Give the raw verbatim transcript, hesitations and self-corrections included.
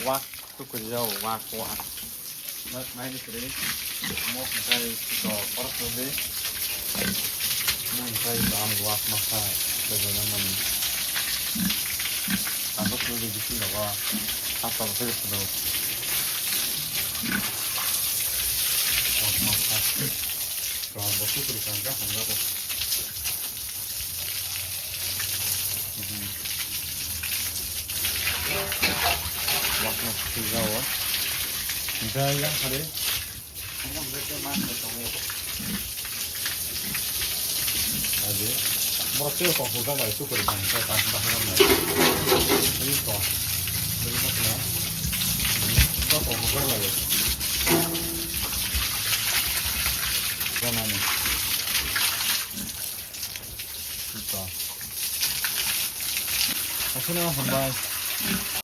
Wak tukurijao, wak, wak. Nai, nai ni kwrwi. Mo hwnkhe to korak kwrwi. Mo hwnkhe to ang wak masa kwrwi mani. Ang kwrwi bisi rogo. Hasta bo kwrwi kwrwi. Wak masa. To bo kwrwi kwrwi kang kha hamjago. Bakno swijao. Hingke yang hari. Aji, borok tei kok hurjak lai, tu kori kang, kok kang, kang, kang, kang. Ini kok. Ini kok na. Kok hurjak lai. Jangan. Ito. Asino hambai.